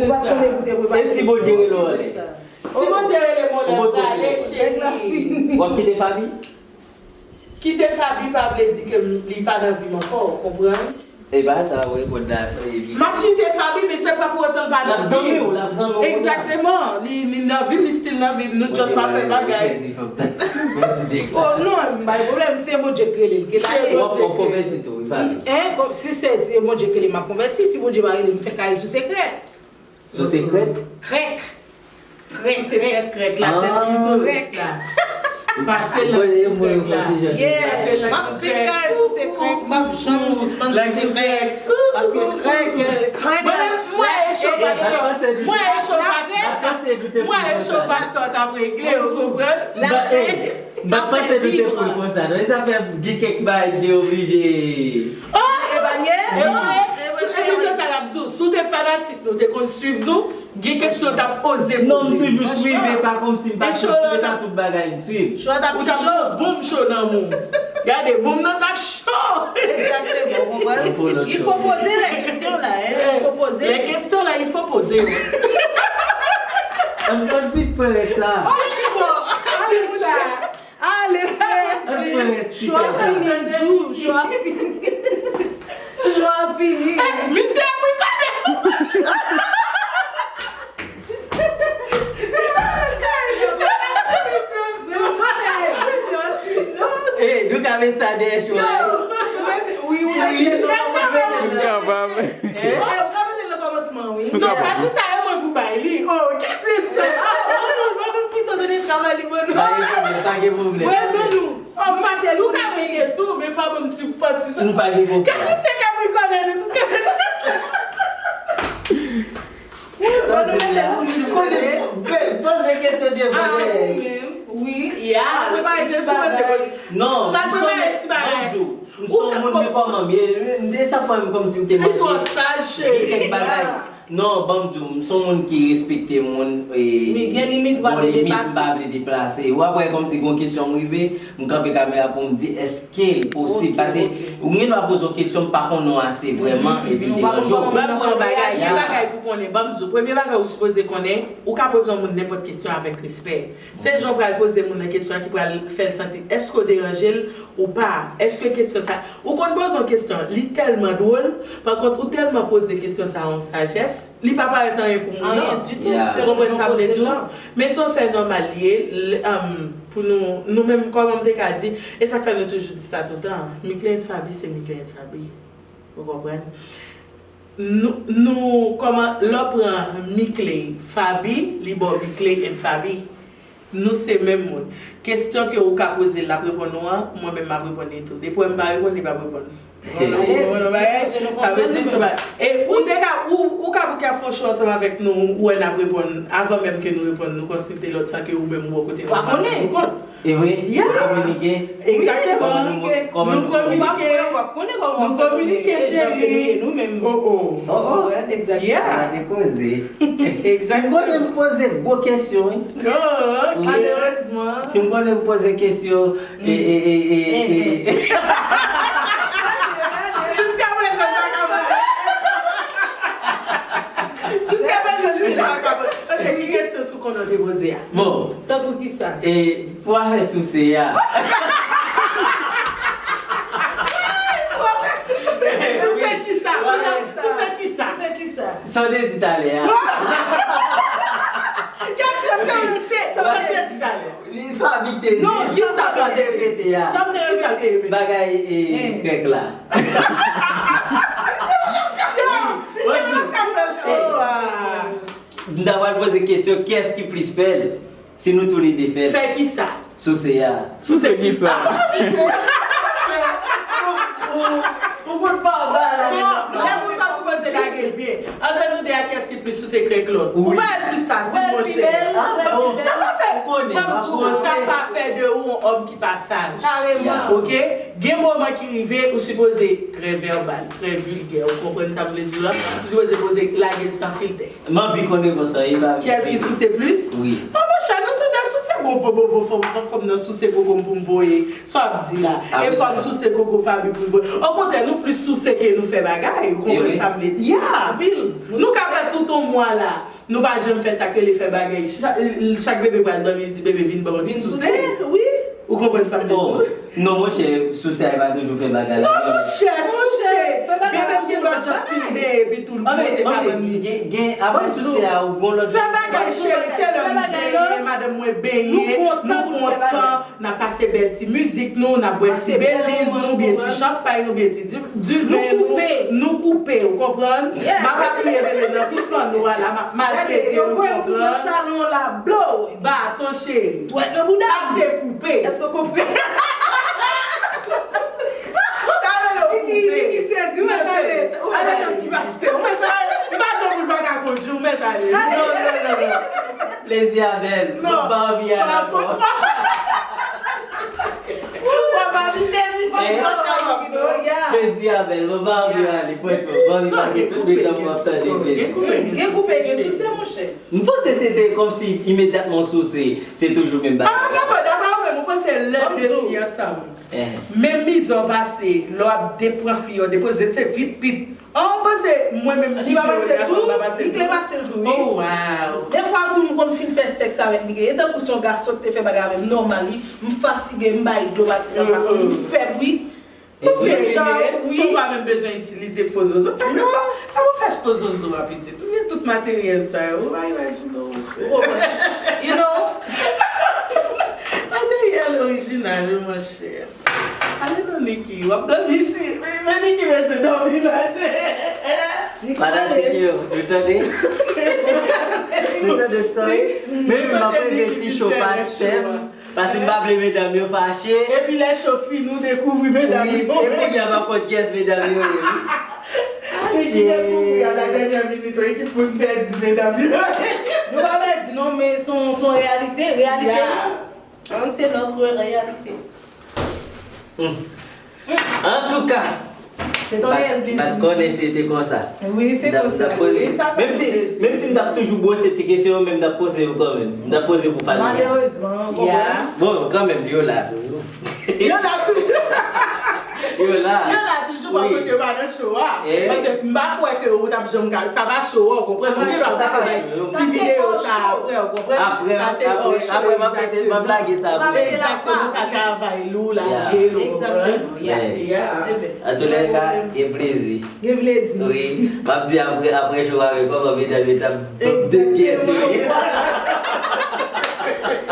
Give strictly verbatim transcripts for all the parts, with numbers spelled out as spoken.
Ou pa t konnen pou te prepare. E si Bondye rele w anlè? Si Bondye rele m anlè, m prale, cheri. W ap kite Faby? Kite Faby pa vle di ke m- li pa nan vi m ankò, ou konprann? E pa sa, w reponn la, e, M ap kite Faby, men se pa pou otan l pa nan vi m. L ap zanmi w, l ap zanmi w kounye a. Egzakteman. Li, li nan vi m, li still nan vi m. Nou just pa fè bagay. Oh non, m pa gen pwoblèm, se Bondye k rele l, ke l ale. W ap konvèti tou, wi, Faby. Hein, si se, se Bondye k rele m, m ap konvèti. Si Bondye pa rele m, m fè kay sou sekrè. Sou sekrè? Krèk. Krèk, se krèk, krèk la, tèt klitoris la. Pase lang sou krèk la. Yeah. Pase lang sou krèk. M ap pik kay sou sekrèk, m ap janm sispann sou sekrèk. Paske krèk, krèk la. Mwen menm, mwen e cho pastè. Mwen e cho pastè. Mwen e cho pastè t ap regle, ou konprann? Sa fè vibre. M pa panse nou te pran konsa, non. E sa fè gen kèk bagay ki te oblije. Oh! Evalye? Epi se sa l ap di w. Si w te fanatik nou, te konn swiv nou, gen kesyon w t ap oze poze. Non, m toujou swiv, e pa kòmsi m pa swiv, se pa tout bagay m swiv. Ou t ap cho. Boum cho nan mou. Gade, boum nan t ap cho. Exactement, ou konprann? Il faut poser les questions là, hein. Il faut poser. Les questions là, il faut poser. Ann fè vit pran rès la. Oh, ki bon. Ale, frè. Cho a fini, Djou. Cho a fini. Cho a fini. Misye ap rekòde. Eh, nou ka met sa dèyè cho a. Wi, wi, wi. Nou kapab. Eh? Eh, ou ka mete l nan kòmansman, wi. Nou kapab. Pati sa, e mwen pou bay li. Oh, ki se sa? Ah, ban nou, ban nou pito, donne travay li, ban nou. Pa gen pwoblèm, pa gen pwoblèm. Wi, ban nou. Oh, m pa te nou ka mete tou, men fò ban m ti pati sa. Nou pa gen pwoblèm. Gade se ka mwen konnen nou tou. Sa nou mete pou li, konnen, poze kesyon de vre. Ah, ou menm, wi. Ya, ou te sipoze poze. Non, m son moun, m son moun, men kòman m ye, m de sa fè m kòmsi m te manke. Li twò saj, cheri. Gen kèk bagay. Non, ban m di w, m son moun ki respekte moun, e, gen limit, m pa vle deplase. W ap wè kòmsi gon kesyon m rive, m kanpe kamera pou m di, èske l posib? Paske ou gen dwa poze yon kesyon, m pa konnen w ase vrèman, epi l deranje w. Ban m di w yon bagay, gen bagay pou konnen, ban m di w, premye bagay ou sipoze konnen, ou ka poze yon moun nenpòt kesyon avèk respè. Se jan w pral poze moun nan kesyon an ki pral fè l santi èske w deranje l ou pa. Èske kesyon sa, ou konn poze yon kesyon, li tèlman dwòl, pa kont ou tèlman poze kesyon sa a yon sajès, li pa parèt anyen pou moun nan. Anyen ditou. Ou konprann sa m vle di w? Men se yon fè nòmal li ye, l- um, pou nou, nou menm, kòman m te ka di, e sa k fè nou toujou di sa toutan, Mickley and Faby se Mickley and Faby. Ou konprann? Nou, nou, kòman, lè w pran Mickley, Faby, li ba w Mickley and Faby. Nou se menm moun. Kesyon ke ou ka poze l, l ap reponn ou an, mwen menm m ap reponn li tou. Depi w wè m pa reponn, li p ap reponn. Ou konprann yon bagay? Sa vle di, se pa, e ou te ka, ou, ou ka bouke ap fè yon show ansanm avèk nou, ou wè n ap reponn, avan menm ke nou reponn, nou konsilte lòt san ke ou menm ou bò kote nou pa rann nou kont. E vre? Yeah. Nou kominike. Egzakteman. Nou kominike. Nou kominike, cheri. Oh, oh. Oh, oh. Yeah. Gade koze. Egzakteman. Si m konnen m poze gwo kesyon, wi. Oh, ok. Malerezman. Si m konnen m poze kesyon, e, e, e, e, e. Jiskaprezan, m pa ka poze. Jiskaprezan, m pa ka poze. Ok, ki kesyon sou konnen w te poze a? Bon. Tankou kisa? E, Pou afè souse a. Souse kisa? Souse kisa? Souse kisa? Sa w te di talè a. Gade sa w te di talè. Li pa vin te di. Non, kisa sa w te repete a? Sa m te repete. Bagay, e, grèk la. Yo, misye pa ka fè cho a. M ta pral poze kesyon, kiyès ki plis fè l? Si nou toulede fè l. Fè kisa? Souse a. Souse kisa? Ou konn pa w ba la. Non, lè konsa w sipoze lage l byen. Antre nou de a, kiyès ki plis souse krèk lòt? Ou ba l plis fasil, monchè. Sa pa fè, sa pa fè de ou yon òm ki pa saj. Kareman. Ok? Gen moman ki rive, ou sipoze trè vèbal, trè vilgè. Ou konprann sa m vle di w la? Ou sipoze poze, lage l san filtè. M anvi konnen konsa, e pa vre. Kiyès ki souse plis? Wi. Non, monchè, nou tou de souse. Fò, fò, fò, fò, fò, fò m nan souse koko m pou m voye. Sa w ap di la? E fò m souse koko Faby pou l voye. Okontrè, nou plis souse ke nou fè bagay. Ou konprann sa m vle di? Yeah. Nou ka fè tout yon mwa la. Nou pa janm fè sa k rele fè bagay. Chak, chak bebe pral dòmi, li di, "Bebe, vin ban m yon ti souse." Wi. Ou konprann sa m vle di? Non, monchè, souse a pa toujou fè bagay la. Non, monchè, souse. Bebe gen dwa just fin benyen epi tou l monte pa ban li. Gen, gen, apre souse a, ou gon lòt. Fè bagay, cheri, se lè m benyen, madanm mwen benyen, nou kontan, n ap pase bèl ti mizik nou, n ap bwè ti beliz nou, byen ti chanpay nou, byen ti di- diven nou, nou koupe, ou konprann? M ap apiye bebe nan tout plan nou a la, m ap maltrete, ou konprann? Baton, cheri. Sa se koupe. Èske w konprann? Sa rele w koupe. Niki, Niki sezi, ou mèt ale. Ale nan ti pastè, ou mèt ale. M pa janm pou l pa ka kondui, ou mèt ale. Non, non, non, non. Plezi avè l. Mwen pa anvi al ankò. Plezi avè l. Mwen pa anvi ale. Franchman, mwen anvi pase tout letan mwen ap tande plezi. Gen koupe, gen souse, monchè. M panse se te kòmsi imedyatman w souse, se toujou menm bagay la. Ah, dakò, daprè ou menm, ou panse lè de fi ansanm, menm mizè w pase, lè w ap depran fi yo, depoze, se vip vip. Ah, ou panse mwen menm ki jere relasyon m pa pase l tou? Mikle pase l tou, wi. Oh, wow. Defwa tou m konn fin fè sèks avèk Mikle, e tankou se yon gason ki te fè bagay avè m nòmal, wi. M fatige, m bay dlo pase sa, m pa konn, m fèb, wi. Paske jan, wi. Si w pa menm bezwen itilize fo zozo, sa ka sa, sa pou fè fo zozo a pitit. M gen tout materyèl sa yo, ou pa imajine w, monchè. Ou konprann? You know? Materyèl orijinal, wi, monchè. Ale non, Niki, w ap dòmi isi. Men, men Niki bezwen dòmi la. Fanatik yo, nou tande? Nou tande story? Men m ap rele ti cho pastè m. Paske m pa vle medam yo fache. Epi lè cho fini, ou dekouvri medam yo. Wi, e kounye a m ap konn kiyès medam yo ye, wi. Niki dekouvri a la dènyè minit, wi, ki pou n pèdi medam yo. Nou pa pèdi non, men se yon, se yon reyalite, reyalite nou. An, se notre réalité. Hmm. Antouka, m pa t konnen si te konsa. Wi, se konsa. Menm si, menm si m t ap toujou bwose ti kesyon yo, men m t ap poze yo kanmenm. M t ap poze pou fanatik. Malerezman, ou konprann? Bon, kanmenm, yo la toujou. Yo la toujou. Yo la. Yo la toujou, pa kote yo pa nan cho a. Paske m pa kwè ke ou t ap janm ka, sa pa cho a, ou konprann? Ou gen dwa fè ti videyo sa apre, ou konprann? Apre, apre, apre, m ap mete, m ap lage sa pou ou. Egzakteman, ou ka travay li, ou lage l, ou konprann? Yeah. Antoulèka, gen plezi. Gen plezi. Wi. M ap di apre, apre cho a, men kòman medam yo t ap de pyès yo ye.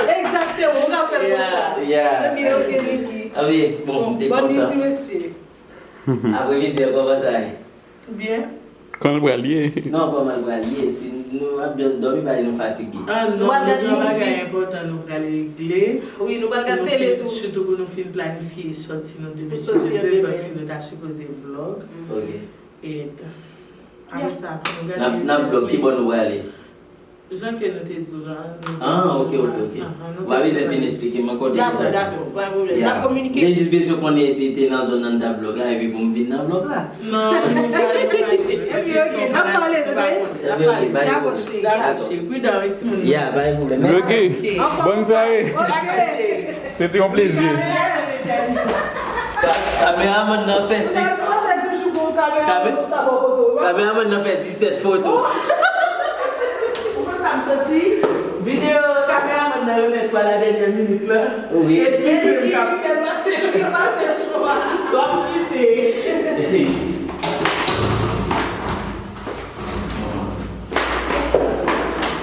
Egzakteman, ou ka fè l konsa. Yeah. Ebyen, ok, Niki. Ebyen, bon, m te kontan. Bòn niti, mesye. Apremidi an, kòman sa ye? Byen. Kòman l pral ye? Non, kòman l pral ye? Si nou ap just dòmi, paske nou fatige. Ah non, nou gen yon bagay enpòtan nou pral regle. Wi, nou pral gade tele tou. Sitou pou nou fin planifye sòti nou demen, si Dye vle, paske nou ta sipoze vlog. Ok. E apre sa, pou nou gade. N ap, n ap vlog, ki bò nou prale? Jan ke nou te di w la, nou... Ah, ok, ok, ok. Ou pa bezwen fin esplike m ankò de ki sa. Dakò, dakò, pa pwoblèm. N ap kominike. Mwen jis bezwen konnen si te nan zòn nan n t ap vlog la, epi pou m vin nan vlog la. Non, nou pral, nou pral vin. Ok, ok, n ap pale, tande? N ap pale. Dakò, cheri. Dakò, cheri. Pridan, wi, timoun. Ya, pa gen pwoblèm. Ok. Bòn sware. Ok. Se te yon plezi. Ka-, kameramann nan fè sèt. Kamè-, kameramann nan fè disèt foto. Ou konn sa m santi? Videyo kameramann nan remèt ou a la dènyè minit la. Wi. E li menm k ap pase, li pase cho a. W ap kite.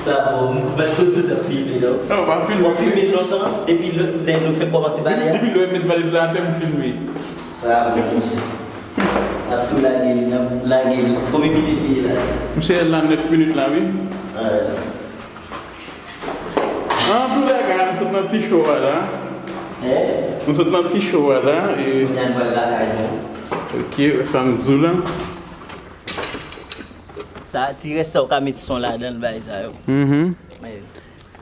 Sa bon, m pa t konn si w t ap filme, non. Non, m pa filme. W ap filme lontan, depi lè, lè nou fèk kòmanse pale a? Depi lè w met valiz la atè, m filme. Bravo, monchè. N ap tou lage li, n ap lage li. Konbyen minit li ye la? Monchè, la nèf minit la, wi. Alright. Antoulèka, nou sot nan ti cho a la. Hein? Nou sot nan ti cho a la, e... Kounye a n pral lakay nou. Ok, sa m di w la. Sa, ti rès sa, ou ka met son ladan l, bagay sa yo. Mhm.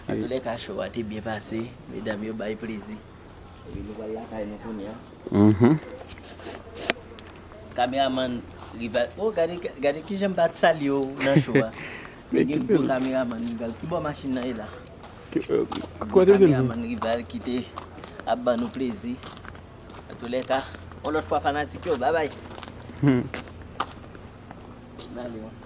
Antoulèka, cho a te byen pase. Medam yo bay plezi. Epi nou pral lakay nou kounye a. Mhm. Kameramann Rival. Oh, gade, gade kijan m pa t salye w nan cho a. Gen gwo kameramann Rival. Ki bò machin nan ye la? Kote l jwenn li? Kameramann Rival ki te ap ban nou plezi. Antoulèka, yon lòt fwa fanatik yo, babay. N ale, wi.